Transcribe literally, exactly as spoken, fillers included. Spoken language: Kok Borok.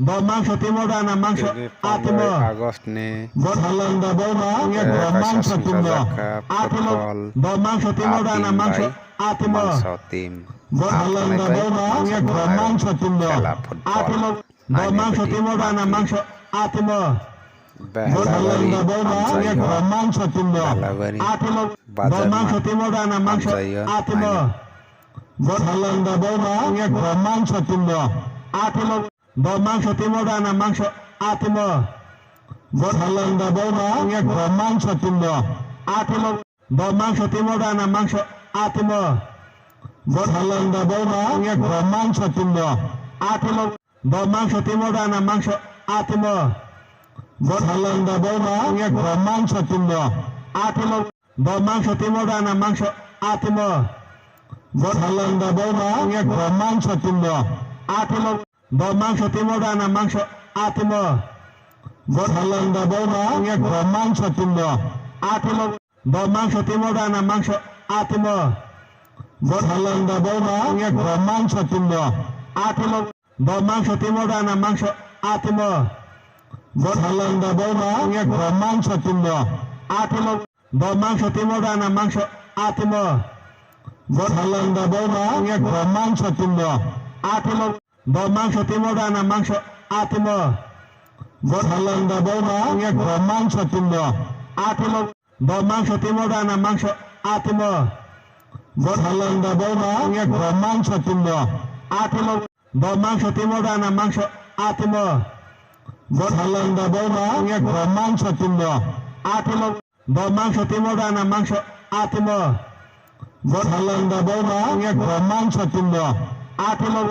Bo mangso timo dana mangso Tini atimo. Pondroi August ni, Bo salanda bo ma wngya eh, bo kaisa mangso timo. Songchajakha Atimo. Football Bo mangso timo dana atin mangso bai atimo. Mangso team Bo salanda bo ma wngya bo mangso timo. Khela football. Atimo. Bo mangso timo dana mangso atimo. Bo salanda bo ma wngya bo mangso timo. Atimo. Bo mangso timo dana mangso atimo. Bo salanda bo ma wngya bo mangso timo. Atimo. Bo mangso timo dana mangso atimo. Bo salanda bo ma wngya bo mangso timo. Atimo. Bo mangso timo dana mangso atimo. Bo salanda bo ma wngya bo mangso timo. Atimo. Bo mangso timo dana mangso atimo. Bo salanda bo ma wngya bo mangso timo. Atimo. Bo mangso timo dana mangso atimo. Bo salanda bo ma wngya bo mangso timo. Atimo. Bo mangso timo dana mangso atimo. Bo salanda bo ma wngya bo mangso timo. Atimo. Bo mangso timo dana mangso atimo. Bo salanda bo ma wngya bo mangso timo. Atimo. Bo mangso timo dana mangso atimo. Bo salanda bo ma wngya bo mangso timo. Atimo. Bo mangso timo dana mangso atimo. Bo salanda bo ma wngya bo mangso timo. Atimo. Bo mangso timo dana mangso atimo. Bo salanda bo ma wngya bo mangso timo. Atimo. Bo mangso timo dana mangso atimo. Bo salanda bo ma wngya bo mangso timo. Atimo. Bo mangso timo dana mangso atimo. Bo salanda bo ma wngya bo mangso timo. Atimo. Bo mangso timo dana mangso atimo. Bo salanda bo ma wngya bo mangso timo. Atimo.